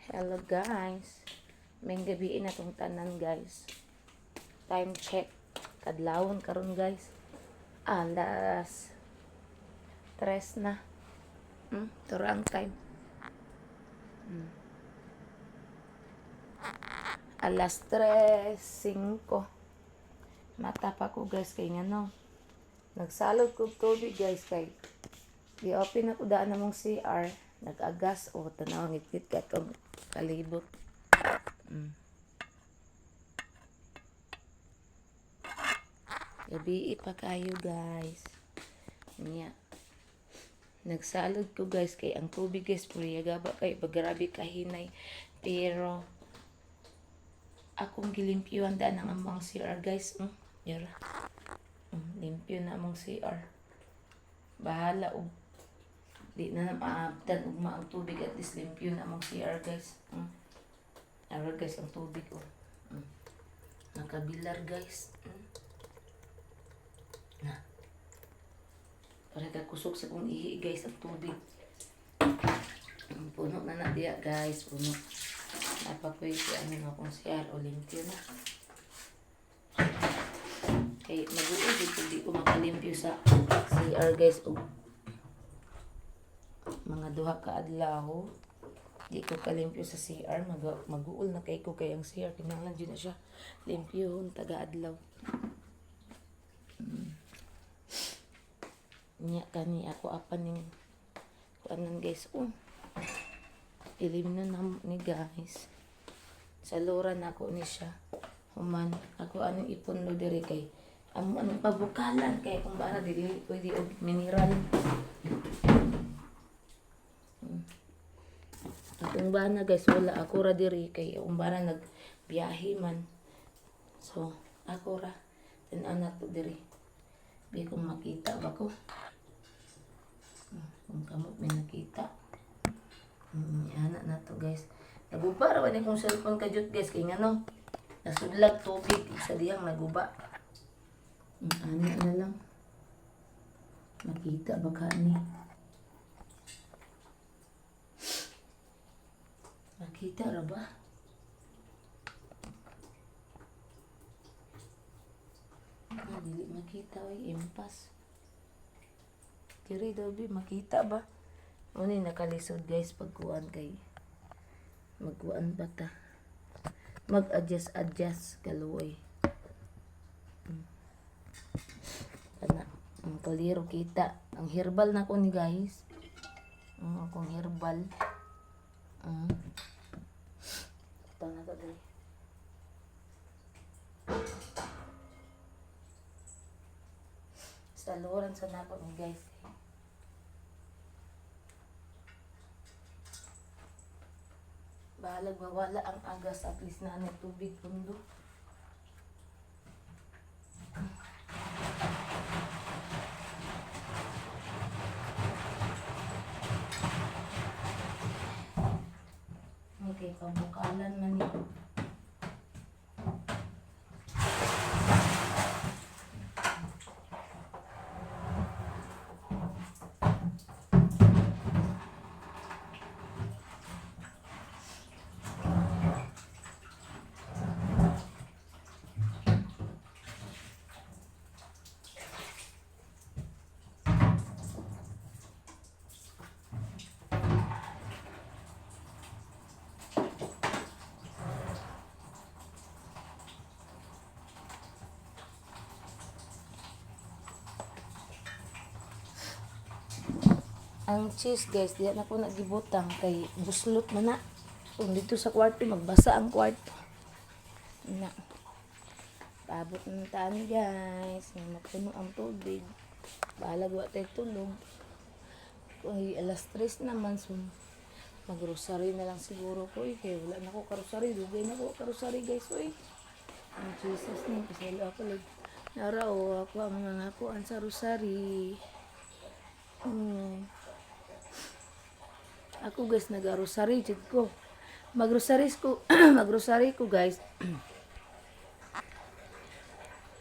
Hello, guys. Maayong gabii na tong tanan, guys. Time check. Kadlawon karon, guys. Alas 3 na. Turo ang time. 3:05. Mata pa ko, guys, kay ngano. Nagsalod ko og tubig, guys, kay gi-open ako daan namong CR, nag-agas o tanaw ngitngit katong kalibot. Gabii pa kayo, guys. Nya. Nagsalod ko, guys, kay ang tubig, guys, puriyagaba kay grabe kahinay. Pero akong gilimpyuhan daan ang among CR, guys. Yara. Limpyo na among CR. Bahala og di na na maabtan ugma ang tubig, at least limpyo na among CR, guys. Ara, guys, ang tubig oh. Nakabilar, guys. Na. Para kakusog sa kong ihi, guys, ang tubig. Puno na na diya, guys, puno. Napakoy si ano na akong CR o limpyo na. Kay mag-uod dito, di ko makalimpyo sa CR, guys, og mga 2 ka adlaw. Di ko kalimpyo sa CR, mag-uol na kay ko kay ang CR kinahanglan jud na siya limpyohon taga adlaw. Nya kani ako apan ning kuanan, guys. Oh. Ilim na nam ni, guys. Sa lura na ako ni siya. Human ako anong ipundo diri kay amo anong pabukalan kay kung bara dili pwede og mineral. Akong bana, guys, wala, ako ra diri kay akong bana nagbiyahe man. So ako ra tan-aw na to diri. Bi kung makita ba ko. Kung kamot may nakita. Ana na to, guys. Naguba ra ba ni kong cellphone kadyot, guys, kay ngano? Nasudlag tubig sa dihang naguba. Ana na lang. Makita ba ka ni? Makita ra ba? Ah, dili makita oy, impas. Diri daw bi makita ba? Mo ni nakalisod, guys, pagkuan kay magkuan ba ta? Mag-adjust adjust kaluoy. Kana ang kaliro kita. Ang herbal na ko ni, guys. Akong herbal. Ito na to diri. Sa luran sa nako ni, guys. Bahalag mawala ang agas, at least na ano tubig pundo. Okay, pabukalan man ni. Ang cheese, guys, diya na ko nagibutang kay buslot man na. Kung dito sa kwarto, magbasa ang kwarto. Na. Paabot ng taan, guys. Nga mapuno ang tubig. Bahalag wa tayo tulog. Kung 3:00 naman, so magrosary na lang siguro ko. Eh, kaya wala na ko karosary. Dugay na ko karosary, guys. Uy. In Jesus name, pasalo ako lag. Nara o, ako ang mga ngakuan sa rosary. Ako, guys, nag-rosary jud ko. Magrosary ko, magrosary ko, guys.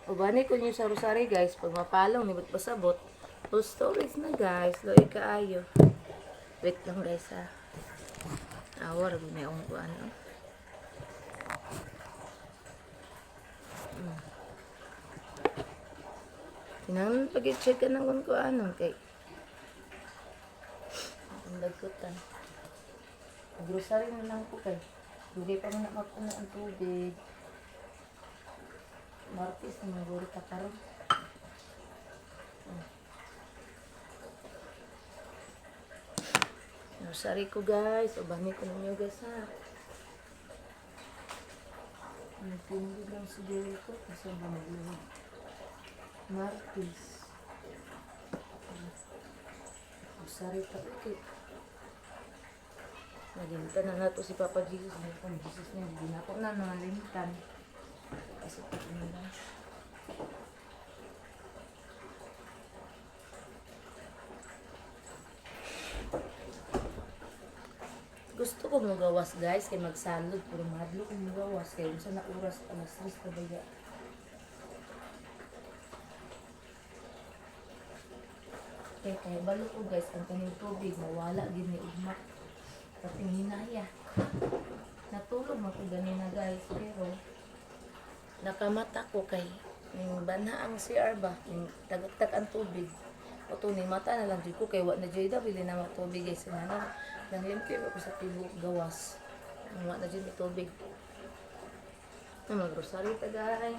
Ubani ko niyo sa rosary, guys, pag mapalong nibot pasabot. Full stories na, guys, loy kaayo. Wait lang, guys, ha. Tanawa ra gud ni akong kuan, oh. Kinahanglan pag i-check ka ng kung kuanon kay ang dagkutan. Grocery na lang ko kay dugay pa man na mapuno ang tubig. Martes na maguro ta karon. Grocery ko, guys. Ubani ko ninyo, guys, ha. Nagtindog lang siguro ko kasi ba magluhod. Martes. Grocery ta okay. Nalimtan na nato si Papa Jesus. Nalimtan Jesus niya. Hindi na ako na nalimtan. Kasi pag lang. Gusto ko magawas, guys, kay magsalod pero mahadlok ko magawas kay unsa na oras, alas 3 na baya. Kay kay balo ko, guys, ang kaning tubig mawala gid ni ugma. Kaping hinaya. Natulog man ko ganina, guys, pero nakamata ko kay ning banha ang CR ba, ning tagaktak ang tubig. O ni mata na lang jud ko kay wa na jud daw bili na mo tubig, guys, nga nang limpyo ko sa tibok gawas. Wa na jud may tubig. Na magrosary ta, guys.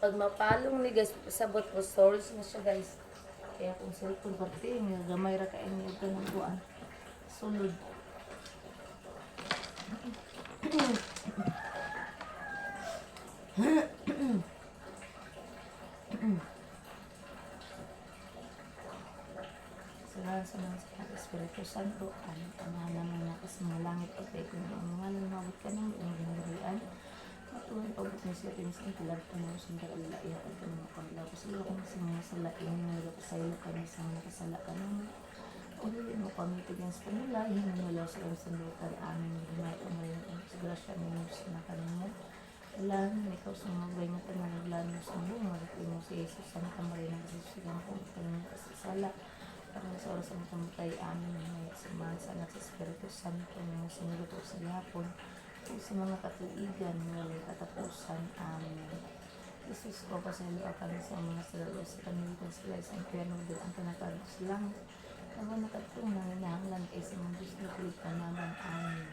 Pag mapalong ni, guys, sabot po storage na siya, guys. Kaya kung cellphone parte nga gamay ra kay ni og kanang kuan. Sulod. Sa ngalan sa mga sa Espiritu Santo, ang Amahan namin nga sa mga langit, pagkay ko ng ang ngalan, mabot ka ng iyong ginagarian. Matuhan pagbot ni siya tinis ang tilag mo sa mga kalala, ihatag ka ng mga paglaw. Sa kami sa mga sala, iyong nagapasaylo kami sa mga nakasala ka namin. O dili mo kami tigyan sa panula, hinunulaw sa kami sa lutan amin, himay ang rin ang grasya ninyo sa nakanimo. Lan, ikaw sa mga buhay nga tanan, naglano sa bunga, at imo si Jesus, Santa Maria, ng kasisugan ko, kanyang kasasala. Aron sa oras ang kamatay, amin, may samahan sa anak sa Espiritu Santo, mga sinugot sa gihapon, ug sa mga katuigan, walay katapusan. Amen. Jesus ko, pasaylo kami sa mga sala sa kanilang sila sa impyerno, dil ang panatag sa langit. Naman nakatong nanginahanglan kay sa mga Diyos na tulig panaman. Amen.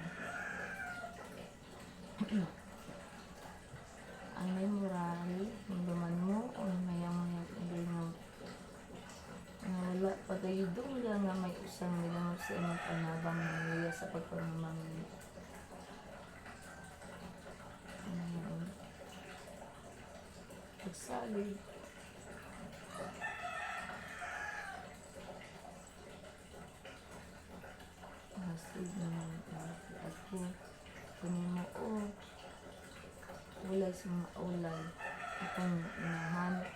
Ang memorable, hinduman mo, o mayang mga nga nga wala pagayudong nga may usang nilangot sa imong panabang nangiya sa pagpamamang. Pagsalig. Hasig naman ako kanimo o ulay sa mga ulay akong inahan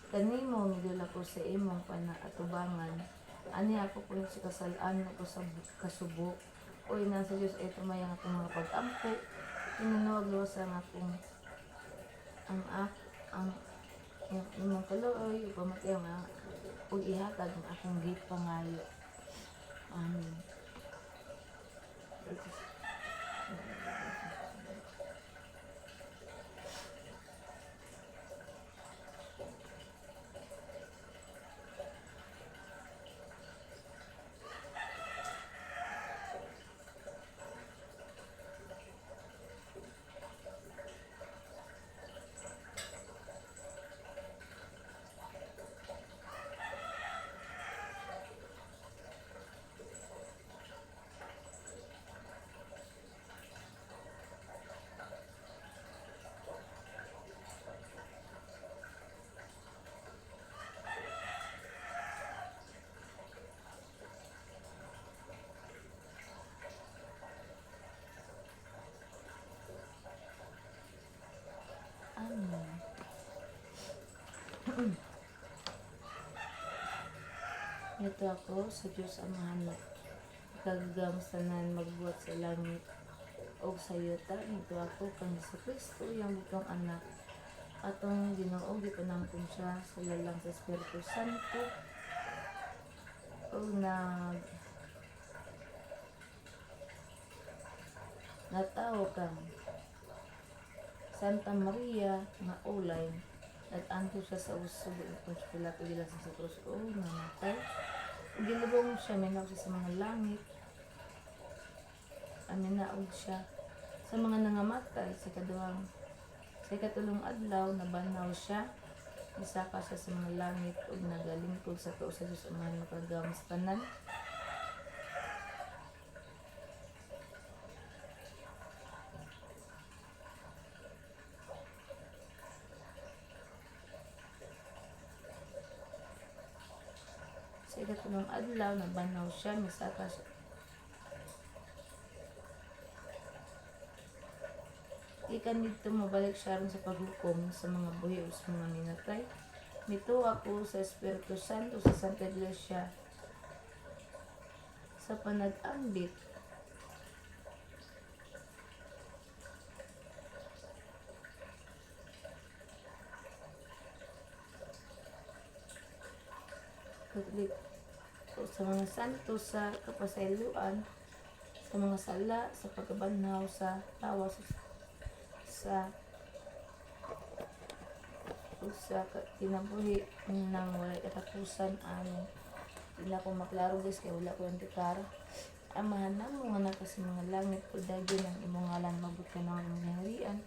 kanimo midula ko sa imong panaatubangan ani ako puno sa kasalaan ako sa kasubo o ina sa Diyos ay tumayang akong mga pag-ampo tinunog luwas ang akong ang ak ang ang imong kaluoy upamati ang ug ihatag ang akong gipangayo. Amen. Amen. Ito ako sa Diyos Amahan kagagam sa tanan magbuhat sa langit og sa yuta. Nito ako kang Hesus Kristo, iyang butong anak atong Ginoo, gipanangkon siya sa lalang sa Espiritu Santo ug nag Natawo kang Santa Maria nga ulay, nag-antos siya sa usog ni Poncio Pilato, gilasan sa krus o namatay. Ug gilubong siya, minaw siya sa mga langit. Aminaog siya sa mga nangamatay sa ikatulong adlaw nabanaw siya, misaka siya sa mga langit ug nagalingkod sa tuo sa Dios Amahan makagagahom sa tanan. Sa ikatulong adlaw nabanaw siya, misaka siya. Gikan didto mobalik siya aron sa paghukom sa mga buhi ug sa mga minatay. Mituo ako sa Espiritu Santo, sa Santa Iglesia, sa panag-ambit Katolik o sa mga santo, sa kapasayloan sa mga sala, sa pagkabanhaw sa tawas, sa ug sa kinabuhi nang walay katapusan. Amen. Di na ko maklaro, guys, kay wala ko antikar. Amahan namo nga naa sa mga langit, pagdayon ang imong ngalan, maabot ka ng imong gingharian.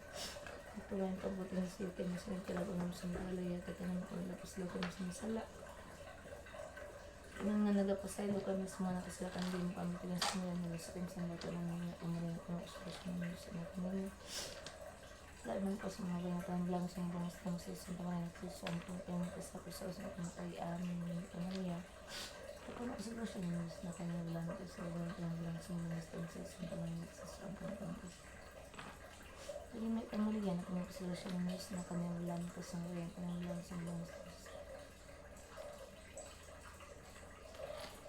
Ito ang kabuting sa iyo, mas nang kalaban sa mga alaya, kaya naman kung lapas lang sa masala. Inang nga nagapasaylo kami sa mga nakasalakan, di mo kami tilang sa mga nila sa kami sa mga tanong mga kamarin ko sa mga sa mga kanila. Lahat man ko sa mga ganyan lang sa mga bangas lang sa isang pangalan ng Kristo, ang pangkang sa mga ay amin ni Maria. Ako na sa grasya ng Diyos na kanyang lang sa mga lang sa mga sa isang pangalan ng Kristo, ang pangkang. Lagi may kamulian at mga sa ng Diyos na kanyang lang sa mga kanyang lang sa mga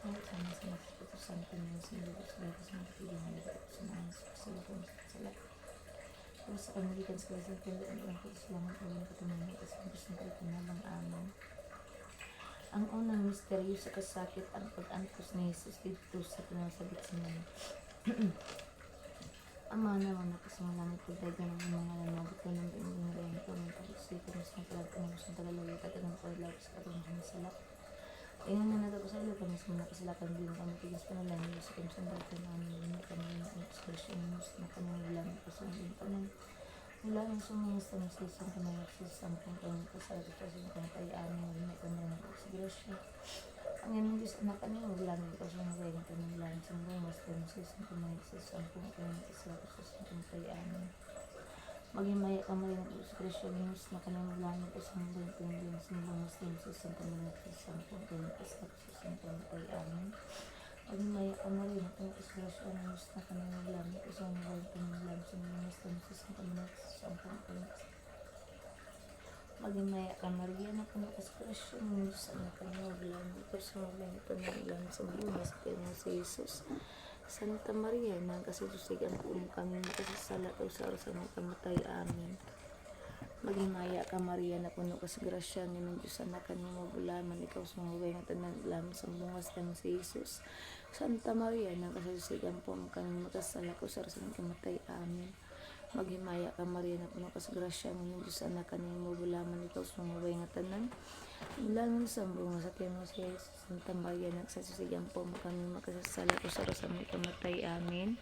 Ay, sama sa mga Espiritu Santo, ng sa mga sa mga sa mga sa mga sa mga sa mga sa mga sa kamilikan sa lasang tanda ang ang ang katunayan at sa Diyos ng kalipinabang. Amen. Ang unang misteryo sa kasakit, ang pag-antos ni Jesus didto sa sa Getsemani. Ama naman ako sa mga langit, pagdagan ang imong ngalan, maabot ka ng imong gingharian, ikaw ang pagsikan sa mga sa Tagalog at ang paglaw sa katong sala. Ingon nga nagapasaylo kami sa mga kasalakan, di mo kami tigis panalangin sa kami sa datan namin kami ng ekspresyon na kami lang sa tanan. Wala nang sumingis sa mga kami nagsisampung kami kasal sa kami kay amin may kami ng grasya. Ang imong Diyos anak kami wala nang sa mga kami lang sa bungas kami sa kami nagsisampung kami kasal sa kami kay amin. Maghimaya ka Maria ng grasya Diyos na kami wala sa mga kami sa bungas kami sa kami nagsisampung kami kasal sa kami kay amin. Maghimaya ka Maria ng grasya Diyos na kami wala sa mga kami lang sa bungas kami sa kami nagsisampung kami. Maghimaya ka Maria na puno ka sa grasya ng Diyos anak kami wala sa mga kami lang sa bungas kami sa Jesus. Santa Maria, nang kasusig ang puno kami makasasala o sa oras ng kamatay. Amen. Maghimaya ka Maria na puno ka sa grasya ng Diyos anak kanimo bulaman ikaw sa mga babae nga tanan bulaman sa bungas kang si Jesus. Santa Maria, nang kasusig ang puno kami makasala o sa oras ng kamatay. Amen. Maghimaya ka Maria na puno ka sa grasya ng Diyos anak kanimo bulaman ikaw sa mga babae nga tanan bulaman sa bunga sa tiyan mo si Jesus. Santa Maria, nagsasusig ang puno kami makasasala o sa oras ng kamatay. Amen.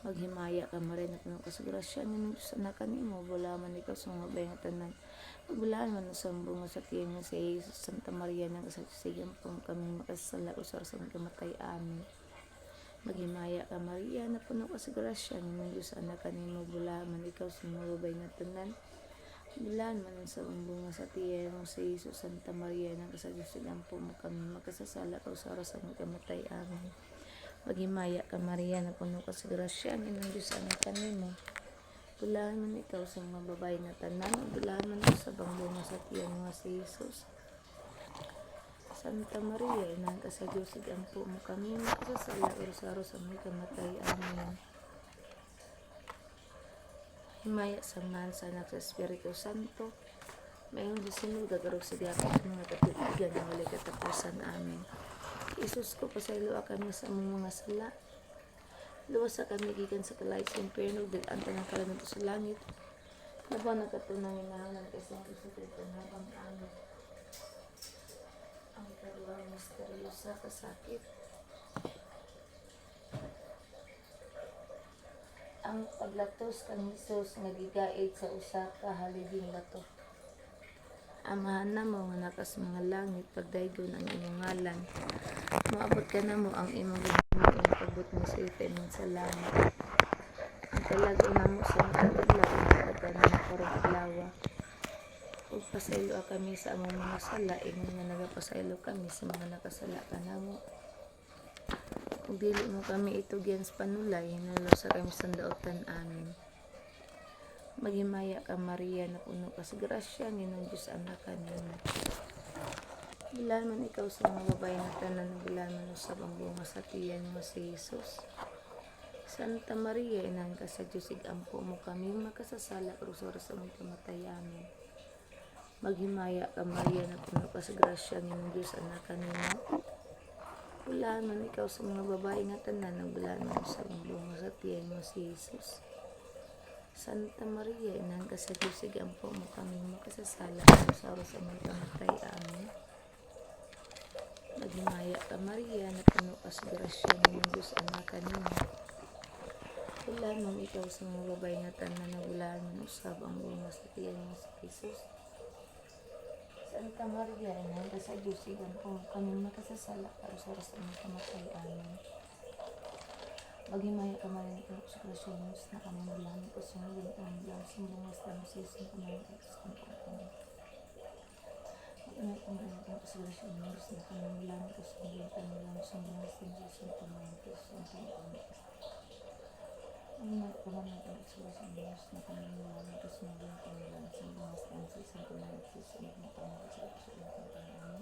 Maghimaya ka Maria na puno ka sa grasya ng Diyos anak kanimo bulaman ikaw sa mga babae nga tanan bulaman man sa bunga sa tiyan mo si Jesus. Santa Maria, nagsasusig ang puno kami makasasala o sa oras ng kamatay. Amen. Maghimaya ka Maria na puno ka sa grasya ng Diyos anak kanimo bulaman ikaw sa mga babae nga tanan bulaan man sa bunga sa tiyan mo si Jesus. Santa Maria, nagsasusig ang puno kami makasasala o sa oras ng kamatay. Amen. Maghimaya ka Maria na puno ka sa grasya ng Diyos anak kanimo bulaan man ikaw sa mga babae nga tanan bulaan man sa bunga sa tiyan mo si Jesus. Santa Maria, inang ka sa Diyos, ampo mo kami makasasala oras sa aming kamatay. Amen. Himaya sa Amahan, sa Anak, sa Espiritu Santo. Mayon sa sinod, gagarog sa gapit sa mga katubigan na walay katapusan. Amen. Jesus ko, pasayloa kami sa among mga sala. Luwasa kami gikan sa kalayo sa impyerno, dad-an tanang kalan sa langit. Labaw na katunang ginahanglan kay sa Kristo habang. Amen. Ang ikaduhang misteryo sa kasakit. Ang paglatos kang Hesus nga gigaid sa usa ka haliding bato. Amahan namo nga naa sa mga langit, pagdaygon ang imong ngalan. Moabot kanamo ang imong ginhimo, imong pagbuot mo sa yuta ingon sa langit. Ang kalag-on namo sa matag adlaw hataga namo karong adlawa. Ug pasayloa kami sa among mga sala ingon nga nagapasaylo kami sa mga nakasala kanamo. Ug dili mo kami itugyan sa panulay, hinulusa kami sa daotan. Amen. Maghimaya ka, Maria, na puno ka sa grasya, ang Ginoong Diyos ana kanimo. Bulahan man ikaw sa mga babae nga tanan, ug bulahan man usab ang bunga sa tiyan nga si Jesus. Santa Maria, inahan ka sa Diyos, igampo mo kami makasasala, karon sa oras sa among kamatay. Amen. Maghimaya ka, Maria, na puno ka sa grasya, ang Ginoong Diyos ana kanimo. Bulahan man ikaw sa mga babae nga tanan, ug bulahan man usab ang bunga sa tiyan nga si Jesus. Santa Maria, inahan ka sa Diyos, igampo mo kami makasasala, karon sa oras sa among kamatay. Amen. Maghimaya ka, Maria, na puno ka sa grasya, ang Ginoong Diyos ana kanimo. Bulahan man ikaw sa mga babae nga tanan, ug bulahan man usab ang bunga sa tiyan nga si Jesus. Santa Maria, inahan ka sa Diyos, igampo mo kami makasasala, karon sa oras sa among kamatay. Amen. Maghimaya ka, Maria, na puno ka sa grasya, ang Diyos na kami bulahan ko sa mga ang bulahan sa bunga sa tiyan si Jesus. Santa Maria, Amen. Maghimaya ka, Maria, na puno ka sa grasya, ang Diyos na kami bulahan ko sa mga ang bulahan sa bunga sa tiyan si Jesus. Santa Maria, Amen. Maghimaya ka, Maria, na puno ka sa grasya, ang Diyos na kami bulahan ko sa mga ang bulahan sa bunga sa tiyan si Jesus. Santa Maria, Amen.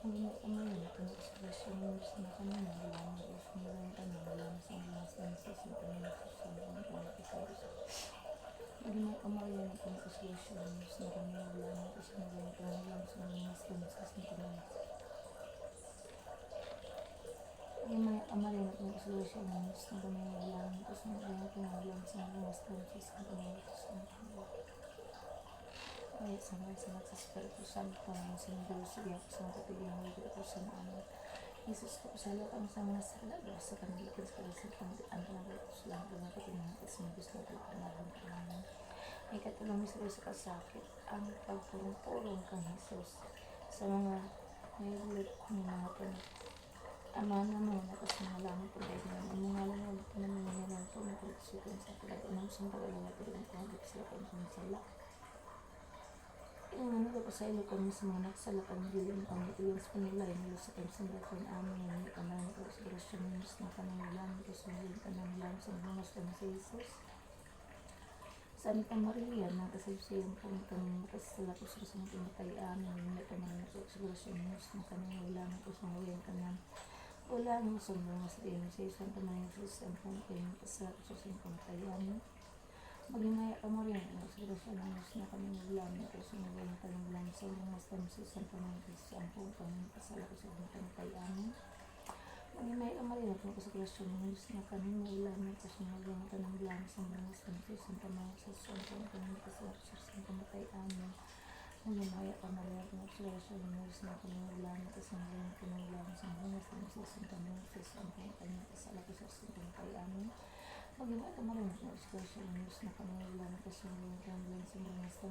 Maghimaya ka, Maria, na puno ka sa grasya, ang Diyos na kami bulahan ko sa mga ang bulahan sa bunga sa tiyan si Jesus. Santa Maria, Maghimaya ka, Maria, na puno ka sa grasya, ang Diyos na kami bulahan ko sa mga ang bulahan sa bunga sa tiyan si Jesus. Santa Maria. Maghimaya ka, Maria, na puno ka sa grasya, ang Diyos na kami bulahan ko sa mga ang bulahan sa bunga sa tiyan si Jesus. Santa Maria. Ay, sa mga sa sa Espiritu Santo, ang siniguro sa iyo, sa mga katigang sa amin. Jesus ko, pasaylo kami sa mga sala, sa kami gikan sa kalasan, ang ang sa langit, ang katinong sa mga gusto ng panahon. Amen. Ay katulong misteryo sa kasakit, ang pagpurong-purong kang Jesus sa mga nahilot ng mga panit. Ama namo nga naa sa mga langit, pagdaygon ang imong ngalan, moabot kanamo ang imong ginahimo sa pag-anam sa pag-alala pag sila kami sa mga sala. Ingon nga nagapasaylo kami sa mga nakasala kami, dili mo kami itugyan sa panulay, hinulusa kami sa daotan. Amen. Maghimaya ka, Maria, sa grasya, ang Diyos na kami bulahan ko sa mga tanang sa mga sa Jesus. Santa Maria, nakasaysayan po kami makasala ko sa sa mga kamatay. Amen. Maghimaya ka, Maria, sa grasya, ang Diyos na kami bulahan ko sa mga tanan. Wala mo sa mga sa iyo sa Santa Maria sa Santa Maria makasala ko sa kamatay. Amen. Maghimaya ka, Maria, sa grasya ng Diyos na kami bulahan ko sa mga tanan sa mga sa Santa Maria sa po kami makasala ko sa mga kamatay. Amen. Maghimaya ka, Maria, sa grasya ng Diyos na kami bulahan ko sa mga tanan sa mga sa Santa Maria sa Santa kami makasala ko sa kamatay. Amen. Maghimaya ka, Maria, sa grasya ng Diyos na kami bulahan ko sa mga tanan sa mga sa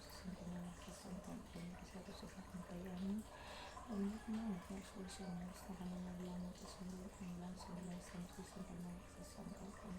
Santa Maria sa Santa kami makasala ko sa kamatay. Amen. Maghimaya ka, Maria, sa grasya ng Diyos na kami bulahan ko sa mga tanan sa mga sa Santa Maria sa Santa kami makasala ko sa kamatay. Amen.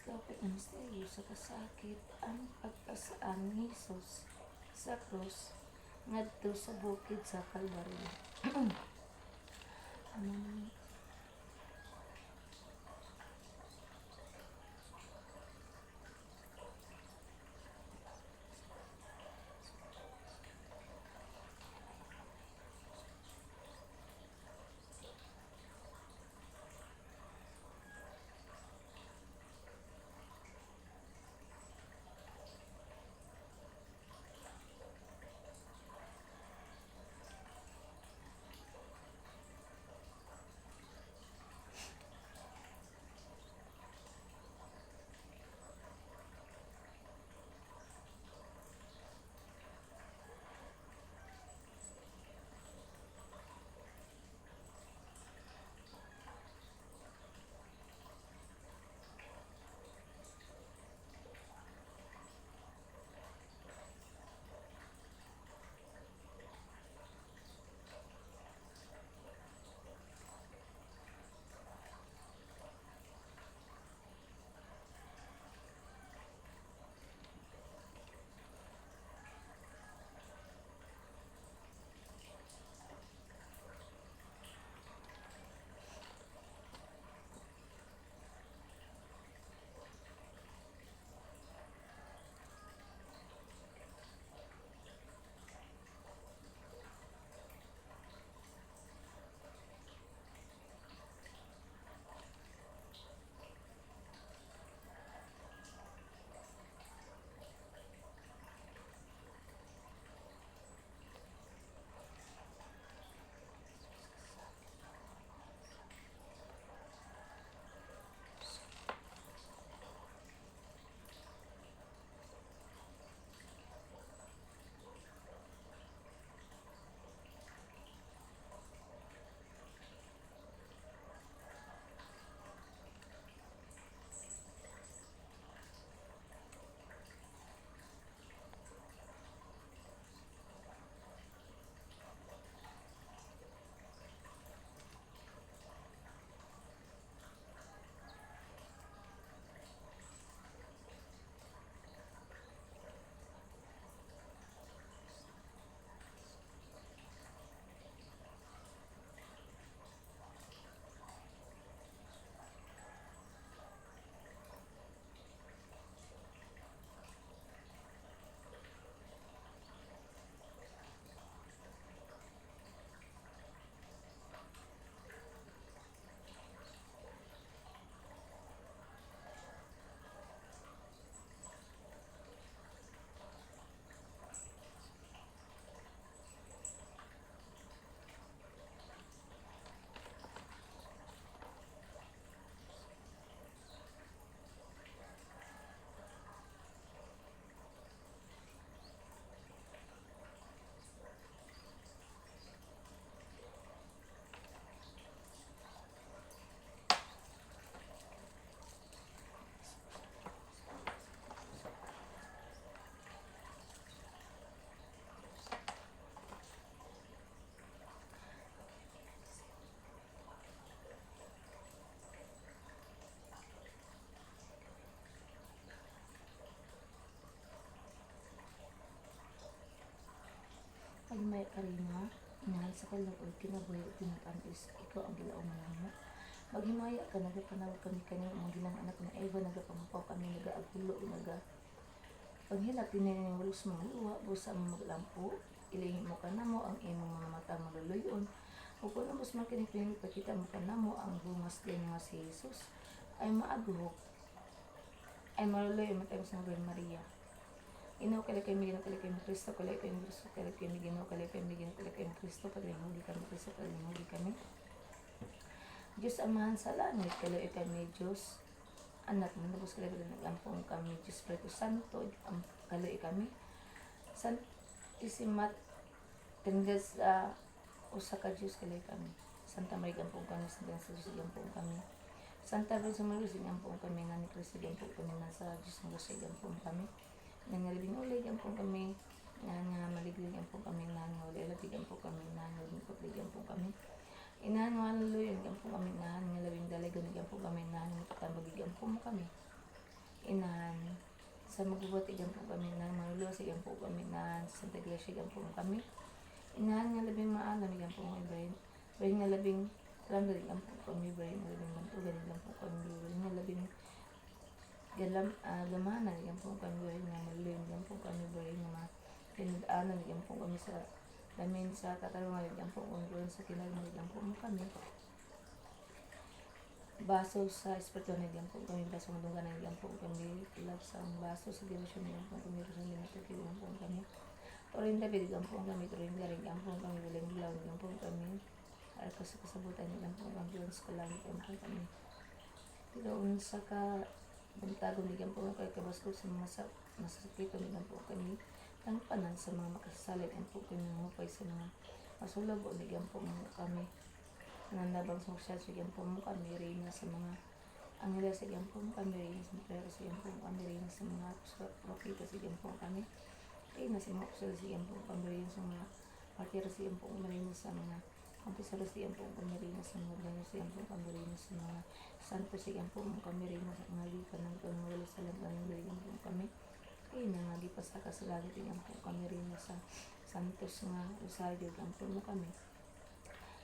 Ikaapat na misteryo sa kasakit, ang pagpasaan ni Jesus sa krus. Ngadto sa bukid sa Kalbaryo. Ano? Paghimaya karina, inahan sa kaluoy, kinabuhi ug tinag-an is ikaw ang gilauman namo. Maghimaya ka, nagapanawag kami kanimo mga gilang anak na Eva, nagapangupaw kami, nagaagulo, naga panghilak dinhi walos mga luha, busa mo maglampo, ilahi mo kanamo ang imong mga mata maluluyon. Ug kun ubos man kini pakita mo kanamo ang bungas din nga si Jesus ay maaguhok ay maluloy matay mo sa Virgin Maria. Ginoo kalay kami, Ginoo kalay kami, Kristo kalay kami, Kristo kalay kami, Ginoo kalay kami, Ginoo kalay kami, Kristo paglinghugi kami, Kristo paglinghugi kami. Diyos Amahan sa langit, kalay kami, Diyos anak mo, nabos kalay kami, nagampong kami, Diyos Espiritu Santo, kalay kami. Santissima Trinidad sa usa ka Diyos kalay kami. Santa Maria gampong kami, Santa sa Diyos gampong kami. Santa Virgen Maria gampong kami, Nani Cristo gampong kami, nasa Diyos ng Jose gampong kami. Nga libing ulay gampong kami, nga nga maliglig gampong kami, nga nga ulay labi gampong kami, nga nga lingkot gampong kami. Inahan nga hallelujah gampong kami, inahan nga labing dalagan gampong kami, inahan nga patambag gampong mo kami. Inahan Sa magbubuhat, igampo kami na manluluwas, igampo kami na sa Santa Iglesia, igampo kami. Inahan nga labing maalam, igampo kami. Bahin, bahin nga labing kalamdan, igampo kami. Bahin nga labing bantugan, igampo kami. Bahin nga labing galam, gamanan, igampo kami. Bahin nga maluloy, igampo kami. Bahin nga mga tinud-anan, igampo kami sa lamin sa katarungan, igampo kami. Bahin sa kinagman, igampo mo kami. Baso sa espiritu na igampo kami, baso ng dunggan na igampo kami, love sa baso sa debosyon na igampo kami, sa limited igampo kami, Turing David igampo kami, turing garing igampo kami, walang bulaw igampo kami, arko sa kasabutan igampo kami, sa kalangit igampo kami. Tigaon sa ka buntagon igampo kami, kabaskog sa mga sa masasakiton igampo kami, tangpanan sa mga makasasalit igampo kami, hupay sa mga masulabo igampo kami, nanabang sa mga sige po mo kami, reyna sa mga angeles, sige po mo kami, reyna sa mga prero, sige po mo kami, reyna sa mga propeta, sige po kami, reyna sa mga apostol, sige po kami, reyna sa mga martir, sige po kami, reyna sa mga confessor, sige po kami, reyna sa mga banyo, sige po kami, reyna sa mga santo, sige po mo kami, reyna sa mga lipa ng pangwala sa lang, sige po kami, reyna nga gipasaka sa langit, sige po kami, reyna sa santos nga rosario, sige po mo kami,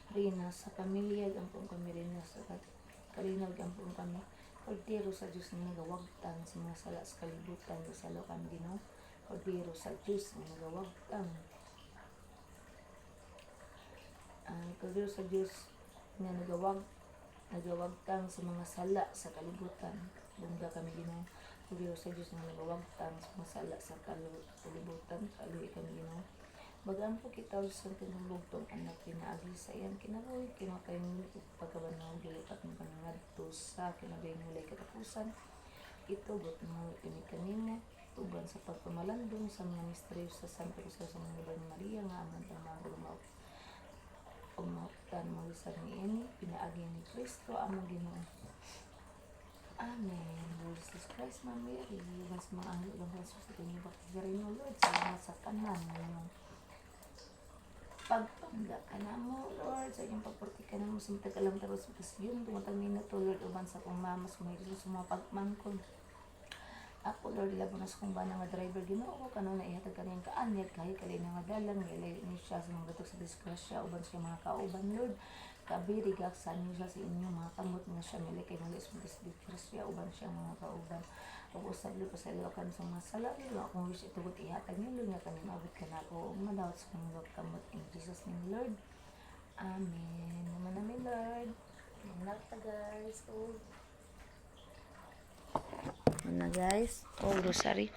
reyna sa pamilya, gampong kami, reyna sa kalinaw, gampong kami, kordero sa Diyos nga nagawagtang sa mga sala sa kalibutan, isalo kami, Ginoo. Kordero sa Diyos nga nagawagtang, ang kordero sa Diyos nga nagawagtang sa mga sala sa kalibutan, bungga kami, Ginoo. Kordero sa Diyos nga nagawagtang sa mga sala sa kalibutan, kaluoy kami, Ginoo. Magampo kita sa tinubugtong anak pinaagi sa iyang kinabuhi, kimatay ug pagkabanhaw, gilipat mo kami ngadto sa kinabuhing walay katapusan. Itugot mo kami kanimo uban sa pagpamalandong sa mga misteryo sa Santo Rosario sa mga Birhen Maria nga among tamang lumaw ug mauptan mo sa niini pinaagi ni Kristo among Ginoo. Amen. Lord Jesus Christ, Ma'am Mary, uban sa mga anghel ug sa inyong pagkagarin, Lord, salamat sa tanan ngayong pagpangga ka na mo, Lord, sa inyong pagportika na mo sa matag alam tapos sa yun, tumatag minuto, Lord, uban sa kong mama, sa mga Jesus, sa mga pagmangkon. Ako, Lord, ilabo na sa kong bana nga driver, Ginoo ko, kanang naihatag kaniyang kaanyag, kahit kalay na nga dalan, nga ilayo ni siya sa mga batok sa disgrasya, uban siya mga kauban, Lord. Kabiri, gaksan niyo siya sa inyong mga kamot nga siya mili kay mali sa disgrasya, uban siya mga kauban. Ug usab, Lord, pasaylo kami sa mga sala, Lord, akong wish itugot ihatag niyo, Lord, nga kami maabot ka na ako, ug madawat sa mga kamot in Jesus' name, Lord. Amen. Naman namin, Lord. Manalta, guys. Oh. Na guys. Oh, rosary.